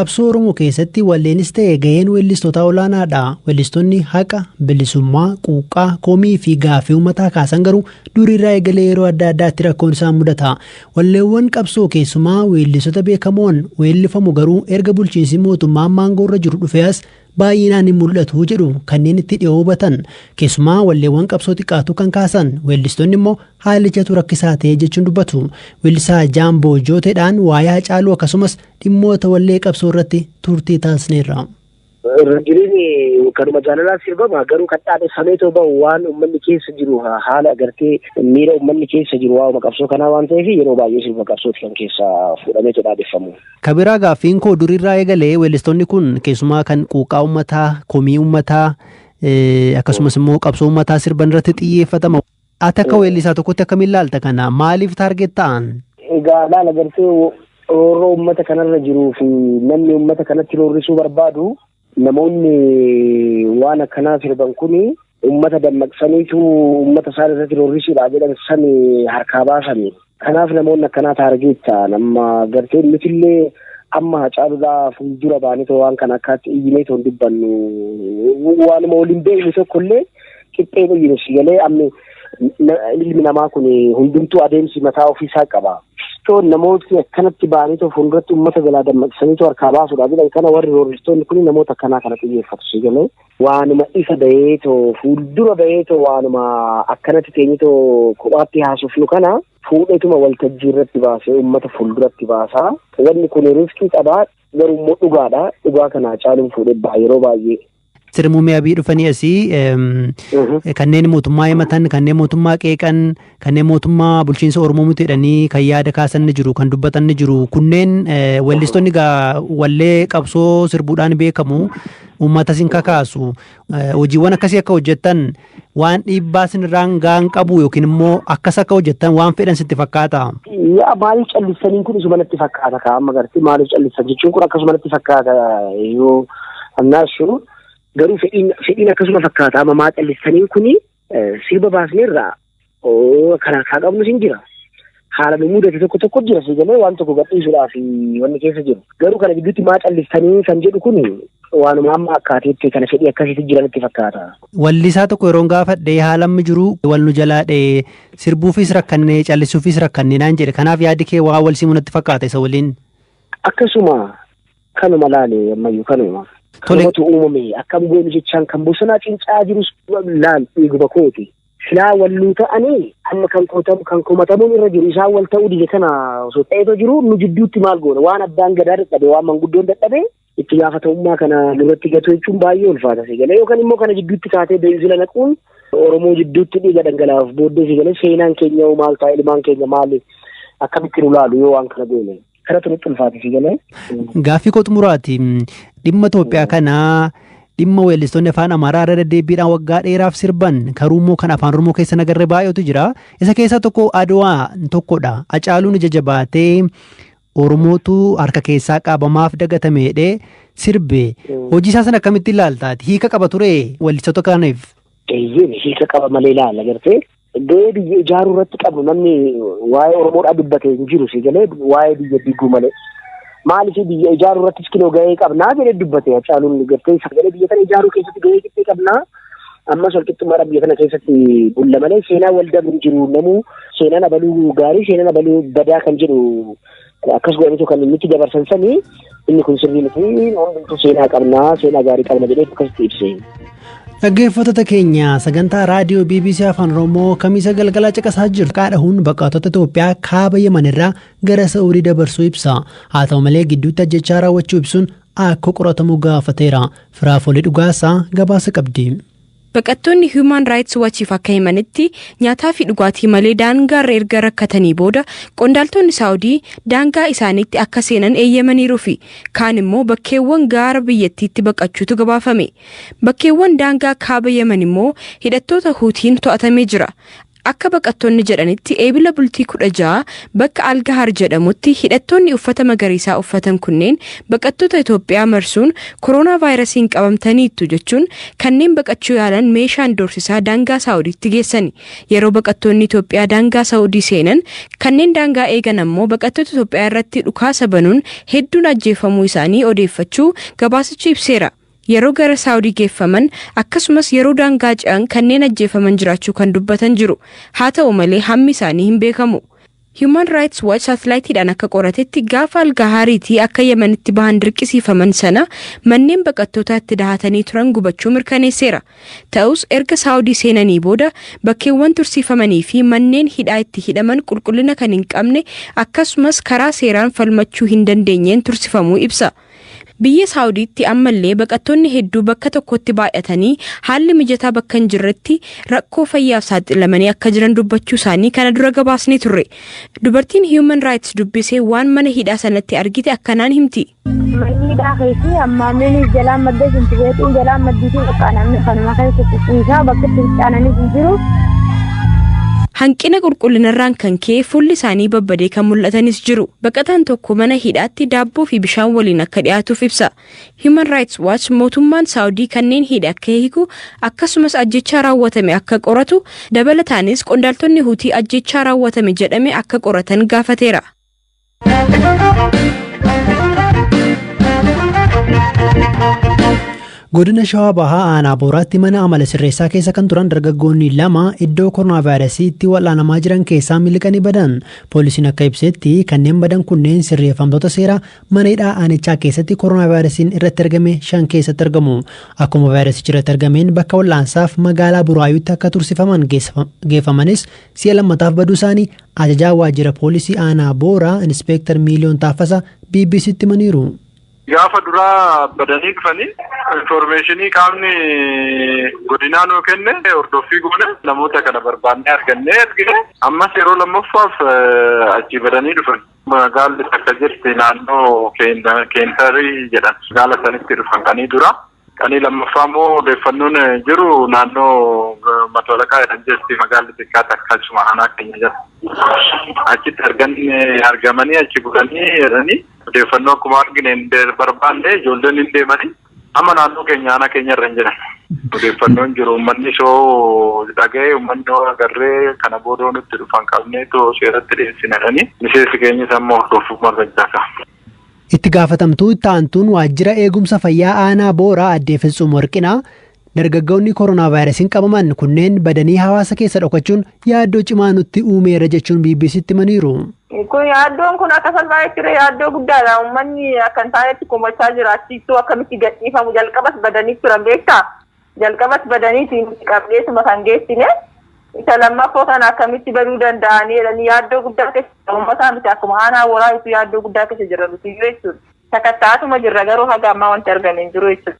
Qabsoo Oromoo keessatti walleenis ta'e gaheen weellistootaa olaanaadha. Weellistoonni haqa, bilisummaa, quuqqaa, komii fi gaaffii uummataa kaasan garuu duriirraa eegalee yeroo adda addaatti rakkoon isaan mudata. Walleewwan qabsoo keessumaa weellistoota beekamoon weellifamu garuu erga bulchiinsi mootummaa aangoo irra jiru dhufee as baay'inaan hin mul'atu jedhu kanneen itti dhiyoo hubatan. Keessumaa walleewwan qabsoo xiqqaatu kan kaasan weellistoonni immoo haalichatu rakkisaa ta'e jechuun dubbatu. Weellisaa Jaamboo Jooteedhaan waa'ee Hacaaluu akkasumas dhimmoota wallee qabsoo irratti turtii taasisneerra. Irra jireenyi kanuma jaalalaa sirbama, garuu kan dhaadheffameetoo bahu waan uummanni keessa jiru, haala agartee miira uummanni keessa jiru, waa'uma qabsoo kanaa waan ta'eef yeroo baay'ee sirba qabsooti kan keessa fuudhameetoo dhaadheffamu. Kabiraa, gaaffiin koo durirraa eegalee weellistoonni kun keessumaa kan quuqqaa uummataa, komii uummataa, akkasumas immoo qabsoo uummataa sirban irratti xiyyeeffatama. Ati akka weellisaa tokkotti akkamiin ilaalta kana? Maaliif target ta'an? Egaa laala, gartee roorroo uummata kanarra jiruu fi namni uummata kanatti roorrisuu barbaadu, namoonni waan akkanaa sirban kun uummata dammaqsaniitu uummata isaan irratti roorrisuudha jedhan san harkaa baasani. Kanaaf namoonni akkanaa target ta'an. Amma gartee nutillee amma Hacaaluudhaa fuuldura baanetoo waan kana akkaatti iyyineetoo hin dubbannu, waanuma waliin beeknu tokkollee qixxeen iyyinu si galee. Ammi ilmi namaa kun hundumtuu adeemsi mataa ofiisaa qaba. Namootni akkanatti ba'anii fuulduratti uummata jalaa dammaqsaniitu harkaa baasuudha jedhan kana, warri roorristoonni kun namoota akkanaa kana xiyyeeffatu si galee. Waanuma ifa baheetoo fuuldura baheetoo, waanuma akkanatti teenyitoo kophaatti haasofnu kana fuudheetuma waltajjii irratti baasee uummata fuulduratti baasaa. Wanni kun risk qabaa, garuu immoo dhugaadha. Dhugaa kana Hacaaluun fuudhee baha yeroo baay'ee. Ministeerri Muummee Abiy dhufanii asii kanneen mootummaa himatan, kanneen mootummaa qeeqan, kanneen mootummaa bulchiinsa Oromoo miti jedhanii kan yaada kaasan ni jiru, kan dubbatan ni jiru. Kunneen weellistoonni wallee qabsoo sirbuudhaan beekamu, uummata sin kakaasu. Hojiiwwan akkasii akka hojjettan waan dhiibbaa sinirraan gaan qabu yookiin immoo akkas akka hojjettan waan fedhan sitti fakkaata? Yaa, maaliif callisaniin kun isuma natti fakkaata kaa. Amma gartee maaliif callisan jechuun kun akkasuma natti fakkaata yoo amnaashu, garuu fedhiin akkasuma fakkaata. Amma maa callisaniin kuni sirba baasneerraa kan harkaa qabnu sin jira. Haala nu mudate tokko tokko jira si galee, waan tokko gadhiisuudhaaf wanni keessa jiru. Garuu kana gidduutti maa callistanii kan jedhu kun waanuma amma akkaateetti kana fedhii akkasiitti jiranitti fakkaata. Wallisaa tokko yeroon gaafadhe, haalammi jiru wal nu jalaa dha'ee, sirbuufis rakkannee callisuufis rakkannee naan jedhe. Kanaaf yaadi kee waa wal simuu natti fakkaata isa waliin. Akkasuma, kanuma laale, ammayyuu kanuma. Kanumatu uumame. Akkam goonu jechaan kan bosonaa cincaa jirus laal dhiiguma kooti. Silaa walluu ta'anii amma kan kotamu kan komatamuun irra jiru isaan wal ta'uu dide. Kana osoo ta'eetoo jiru nu jidduutti maal goona? Waan abbaan gadaa dadhabe, waan manguddoon dadhabe, itti gaafatamummaa kana nurratti gatu jechuun baay'ee ulfaata si galee. Yookaan immoo kana jidduutti kaatee beenzila naquun Oromoo jidduutti dhiiga dhangalaaf booddee si galee, seenaan keenya maal ta'a? Ilmaan keenya maal akkamitti nu laalu yoo waan kana goone? Kanatu nutti ulfaata si galee. Gaaffii koo xumuraati. Dhimma Itoophiyaa kanaa, dhimma weellistoonni afaan Amaaraa irra deddeebiidhaan waggaa dheeraaf sirban, karuu immoo kan afaan Oromoo keessa nagarree baay'eetu jira. Isa keessaa tokko Adwaa tokkodha. Hacaaluun ija jabaatee Oromootu harka keessaa qabamaaf dagatameedhe sirbe. Hojii isaa sana akkamitti ilaaltaati? Hiika qaba ture weellistoota kanaaf? Eeyyeen, hiika qaba malee. Ilaala, gartee gahee biyya ijaaruu irratti qabnu namni waa'ee Oromoodhaa dubbate hin jiru si galee, waa'ee biyya diiguu malee. Maaliif biyya ijaaruu irrattis kinoo gahee qabnaa jedhee dubbate Hacaaluun. Gartee sagalee biyya kana ijaaruu keessatti gahee qixxee qabnaa. Ammas walqixxummaadhaan biyya kana keessatti bulla malee seenaa wal dabu hin jiru. Namuu seenaan abaluu gaarii, seenaan abaluu badaa kan jedhu akkas godhaniitu kan inni itti dabarsan sanii, inni kun sirrii miti, hundumtuu seenaa qabnaa, seenaa gaarii qabna jedhee akkasitti ibse. Dhaggeeffattoota keenya, sagantaa raadiyoo BBC Afaan Oromoo Kamiisa galgalaa caqasaa jiru. Qaadhahuun baqattoota Itoophiyaa kaaba Yemen irraa gara Sa'uudii dabarsuu ibsa. Haa ta'u malee gidduutti ajjechaa raawwachuu ibsuun akka qoratamu gaafateera. Firaafolee Dhugaasaa gabaasa qabdi. Baqattoonni Human Rights Watchiif akka himanitti, nyaataa fi dhugaatii malee daangaarra erga rakkatanii booda qondaaltonni Saawudii daangaa isaaniitti akka seenan eeyyamaniiru fi kaan immoo bakkeewwan gaara biyyattiitti baqachuutu gabaafame. Bakkeewwan daangaa kaaba Yemen immoo hidhattoota Huutiin to'atamee jira. Akka baqattoonni jedhanitti Eebila bultii 16 bakka Algahaar jedhamutti hidhattoonni uffata magariisaa uffatan kunneen baqattoota Itoophiyaa marsuun koronaa vaayirasiin qabamtaniittu jechuun kanneen baqachuu yaalan meeshaan doorsisaa daangaa Saawudiitti geessani. Yeroo baqattoonni Itoophiyaa daangaa Saawudii seenan kanneen daangaa eegan ammoo baqattoota Itoophiyaa irratti dhukaasa banuun hedduun ajjeefamuu isaanii odeeffachuu gabaasichi ibseera. Yeroo gara Saawudii geeffaman akkasumas yeroo daangaa ce'an kanneen ajjeefaman jiraachuu kan dubbatan jiru. Haa ta'u malee hammi isaanii hin beekamu. Human Rights Watch saatalaayitiidhaan akka qoratetti gaafa Algahaariitii akka Yemenitti bahan dirqisiifaman sana manneen baqattootaa itti dahatanii turan gubachuu mirkaneesseera. Ta'us erga Saawudii seenanii booda bakkeewwan tursiifamanii fi manneen hidhaa itti hidhaman qulqullina kan hin qabne akkasumas karaa seeraan falmachuu hin dandeenyeen tursifamuu ibsa. Biyya Saawudiitti ammallee baqattoonni hedduu bakka tokkotti baay'atanii haalli mijataa bakka hin jirretti rakkoo fayyaaf saaxilamanii akka jiran dubbachuu isaanii kana dura gabaasnee turre. Dubartiin Human Rights dubbisee waan mana hidhaa sanatti argite akkanaan himti. Manni hidhaa keessi ammaamni jalaan madda sintibeetiin jalaan maddiitiin bakka namni kanuma keessa cicciisaa bakka itti fincaananii hin jiru. Hanqina qulqullinarraan kan ka'e fuulli isaanii babbadee kan mul'atanis jiru. Baqataan tokko mana hidhaatti daabboo fi bishaan waliin akka dhiyaatuuf ibsa. Human Rights Watch mootummaan Saawudii kanneen hidhe akka hiiku akkasumas ajjechaa raawwatame akka qoratu, dabalataanis qondaaltonni Hutii ajjechaa raawwatame jedhame akka qoratan gaafateera. Godina Shawaa Bahaa Aanaa Booraatti mana amala sirreessaa keessa kan turan dargaggoonni lama iddoo koronaa vaayirasiitti wal'aanamaa jiran keessaa miliqanii badan. Poolisiin akka ibsetti kanneen badan kunneen sirreeffamtoota seeraa mana hidhaa aanichaa keessatti koronaa vaayirasiin irratti argame 5 keessatti argamu. Akkuma vaayirasichi irratti argameen bakka wal'aansaaf magaalaa Buraayuutti akka tursifaman geeffamanis si'a lammataaf baduu isaanii ajajaa waajjira poolisii Aanaa Booraa Inspeektar Miiliyoon Taaffasaa BBCtti himaniiru. Gaafa duraa badanii dhufanii infoormeeshinii qaamni godinaa nuu kenne hordoffii goone namoota kana barbaannee argannee argine ammas yeroo lammaffaaf achi badanii dhufan. Magaalli takka jirti naannoo Keentarii jedhan magaala sanitti dhufan qanii dura. Qanii lammaffaa immoo odeeffannoon jiru naannoo Matolaqaa jedhan jirti magaalli xiqqaa takka achuma aanaa keenya jira. Achitti argamanii achi godhanii jedhanii odeeffannoo akkuma argine hin barbaanne ijoolleen hin deemanii amma naannoo keenya aanaa keenya irra hin jiran. Odeeffannoon jiru uummanni soo dhaga'e uummanni agarree kana booda nutti dhufan qabneetoo seeratti dhiyeessinadhanii miseensi keenyas amma hordofuuf margachaa qaba. Itti gaafatamtuu itti aantuun waajjira eegumsa fayyaa Aanaa Booraa Addee Fitsum Warqinaa dargaggoonni koronaa vaayirasiin qabaman kunneen badanii hawaasa keessa dhokachuun yaaddoo cimaa nutti uumeera jechuun BBCtti himaniiru. Kun yaaddoon kun akka salphaa jechuudha yaaddoo guddaadha. Uummanni akka hin taanetti komachaa jira. Achittuu akkamitti gadhiifamu jalqabas badanii turan beektaa? Jalqabas badanii qabdeessuma kan geessine. Isa lammaffoo kana akkamitti baduu danda'anii jedhanii yaaddoo guddaa keessa uummataa miti akkuma aanaa Booraa ibsu yaaddoo guddaa keessa jira nuti jechuudha. Sakatta'atuma jirra garuu haga ammaa wanti argame hin jiru jechuudha.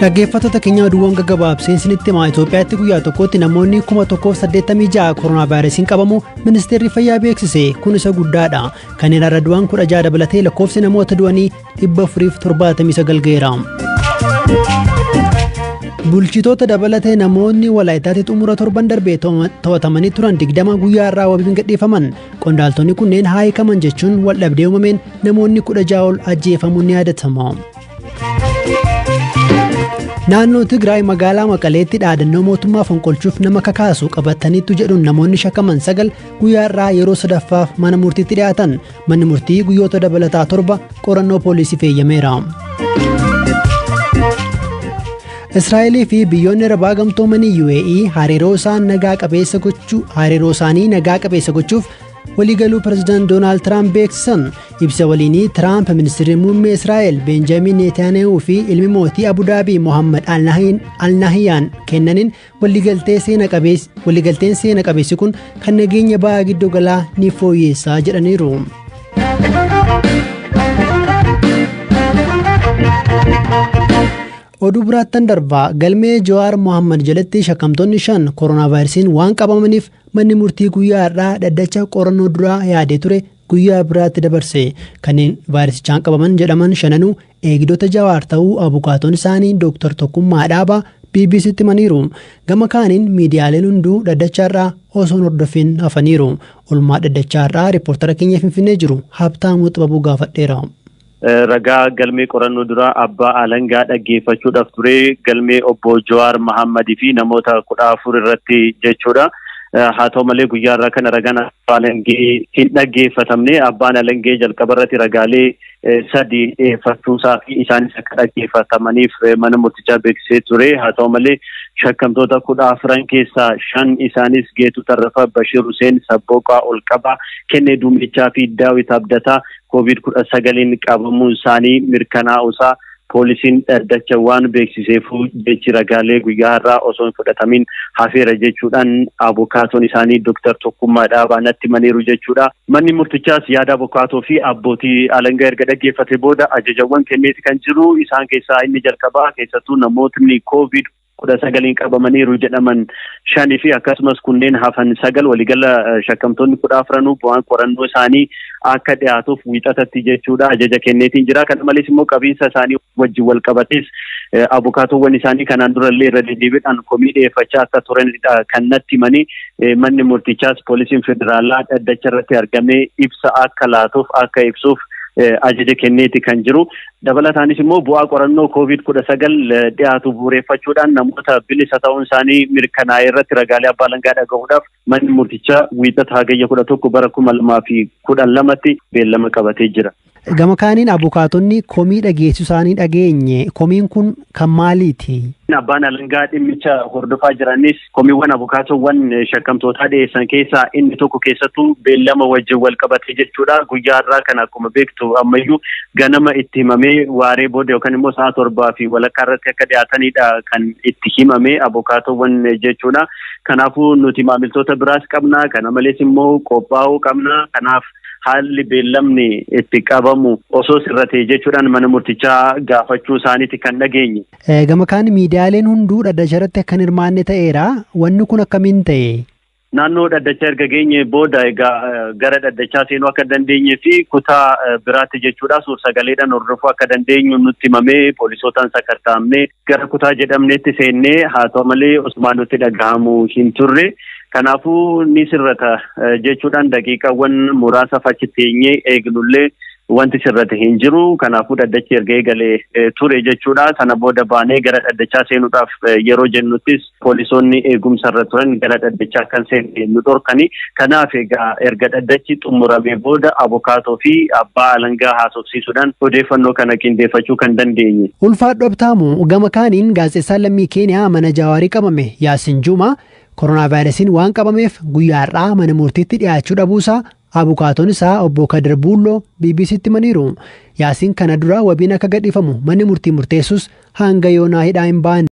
Dhaggeeffattoota keenya oduuwwan gaggabaabseen isinitti himaa. Itoophiyaatti guyyaa tokkotti namoonni 1086 koronaa vaayirasiin qabamu ministeerri fayyaa beeksise. Kun isa guddaadha. Kanneen har'a du'an 16 dabalatee lakkoofsi namoota du'anii 479 ga'eera. Bulchitoota dabalatee namoonni Walaayitaatti xumura torban darbee to'atamanii turan 20 guyyaa irraa wabiin gadhiifaman. Qondaaltonni kunneen haa hiikaman jechuun wal dhabdee uumameen namoonni 16 ol ajjeefamuun ni yaadatama. Naannoo Tigraay magaalaa Maqaleetti dhaadannoo mootummaa fonqolchuuf nama kakaasu qabataniitu jedhuun namoonni shakkaman 9 guyyaa irraa yeroo sadaffaaf mana murtiitti dhiyaatan. Manni murtii guyyoota dabalataa 7 qorannoo poolisiif eeyyameera. Israa'elii fi biyyoonni Arabaa gamtoomanii UAE hariiroo isaanii nagaa qabeessa gochuuf waliigaluu pirezidaant Doonaald Tiraamp beeksisan. Ibsa waliinii Tiraamp ministeerri muummee Israa'el Beenjaamin Netanyaahuu fi ilmi mootii Abudaabii Mohammad Al-Nahiyaan kennaniin waliigalteen seena qabeessi kun kan nageenya bahaa giddu galaa ni fooyyessaa jedhaniiru. Oduu biraattan darbaa galmee Jawaar Mohammad jalatti shakkamtoonni 5 koronaa vaayirasiin waan qabamaniif manni murtii guyyaa har'aa dhaddacha qorannoo duraa yaadee ture guyyaa biraatti dabarse. Kanneen vaayirasichaan qabaman jedhaman shananuu eegdota Jawaar ta'uu abukaatoon isaanii Dooktar Tokkummaa Dhaabaa BBCtti himaniiru. Gama kaaniin miidiyaaleen hunduu dhaddachaarraa osoo hin hordofin hafaniiru. Olmaa dhaddachaarraa riippoortara keenya Finfinnee jiru Habtaamuu Xibabuu gaafadheera. Ragaa galmee qorannoo duraa abbaa alangaa dhaggeeffachuudhaaf ture galmee obbo Jawaar Mahammadii fi namoota 14 irratti jechuudha. Haa ta'u malee guyyaa irraa kana ragaan abbaa alangee hin dhaggeeffatamne. Abbaan alangee jalqaba irratti ragaalee 3 dhiyeeffachuusaa fi isaanis akka dhaggeeffatamaniif mana murtichaa beeksisee ture. Haa ta'u malee shakkamtoota 14 keessaa 5 isaanis Geetuu Tarrafaa, Bashir Hussein, Sabbooqaa Olqabaa, Kennee Duumichaa fi Daawit Abdataa COVID-19 qabamuun isaanii mirkanaa'uusaa poolisiin dhaddacha waan beeksiseefuu jechi ragaalee guyyaa har'aa osoo hin fudhatamin hafeera jechuudhaan abukaatoon isaanii Dooktar Tokkummaa Dhaabaa natti himaniiru jechuudha. Manni murtichaas yaada abukaatoo fi abbootii alangaa erga dhaggeeffate booda ajajawwan kenneeti kan jiru. Isaan keessaa inni jalqabaa keessattuu namootni COVID-19 qabamaniiru jedhaman 5 fi akkasumas kunneen hafan 9 waliigala shakkamtoonni 14 bu'aan qorannoo isaanii akka dhiyaatuuf wiixatatti jechuudha ajaja kenneetiin jira. Kana malees immoo qabiinsa isaanii wajjin wal qabates abukaatowwan isaanii kanaan durallee irra deddeebiidhaan komii dhiyeeffachaa akka turanidha kan natti himanii. Manni murtichaas poolisiin federaalaa dhaddacha irratti argamee ibsa akka laatuuf akka ibsuuf ajaja kenneeti kan jiru. Dabalataanis immoo bu'aa qorannoo COVID-19 dhiyaatu bu'uureffachuudhaan namoota bilisa ta'uun isaanii mirkanaa'e irratti ragaalee abbaa alangaa dhagahuudhaaf manni murtichaa wiixata hagayya 11 bara 2012tti beellama qabatee jira. Gama kaaniin abukaatonni komii dhageessisuu isaanii dhageenye. Komiin kun kan maaliiti? Abbaan alangaa dhimmicha hordofaa jiranis komiiwwan abukaatowwan shakkamtootaa dhiyeessan keessaa inni tokko keessattuu beellama wajjin wal qabatee jechuudha. Guyyaa har'aa kana akkuma beektu ammayyuu ganama itti himamee waaree booda yookaan immoo sa'a 7:15 irratti akka dhiyaatanidha kan itti himame abukaatowwan jechuudha. Kanaafuu nuti maamiltoota biraas qabna, kana malees immoo qophaa'uu qabna. Kanaaf haalli beellamni itti qabamu osoo sirratee jechuudhaan mana murtichaa gaafachuu isaaniiti kan dhageenye. Gama kaan miidiyaaleen hunduu dhaddacha irratti akka hin hirmaanne ta'eera. Wanni kun akkamiin ta'e? Naannoo dhaddacha erga geenye booda egaa gara dhaddachaa seenuu akka dandeenyee fi kutaa biraatti jechuudha suur-sagaleedhaan hordofuu akka dandeenyu nutti himamee poolisootaan sakatta'amnee gara kutaa jedhamneetti seennee haa ta'u malee osumaan nutti dhagahamu hin turre. Kanaafuu ni sirrata jechuudhaan daqiiqaawwan muraasaaf achi teenyee eegnullee wanti sirrate hin jiru. Kanaafuu dhaddachi erga eegalee ture jechuudha. Sana booda baanee gara dhaddachaa seenuudhaaf yeroo jennuttis poolisoonni eegumsarra turan gara dhaddachaa kan seenne nu dhorkani. Kanaaf egaa erga dhaddachi xumuramee booda abukaatoo fi abbaa alangaa haasofsiisuudhaan odeeffannoo kana qindeeffachuu kan dandeenye. Ulfaadhu Abtaamu, gama kaaniin gaazexeessaan lammii Keeniyaa mana Jawaarii qabame Yaasin Jumaa koronaa vaayirasiin waan qabameef guyyaa har'aa mana murtiitti dhiyaachuu dhabuusaa abukaatoon isaa obbo Kadir Buulloo BBCtti himaniiru. Yaasiin kana dura wabiin akka gadhiifamu manni murtii murteessus hanga yoonaa hidhaa hin baane.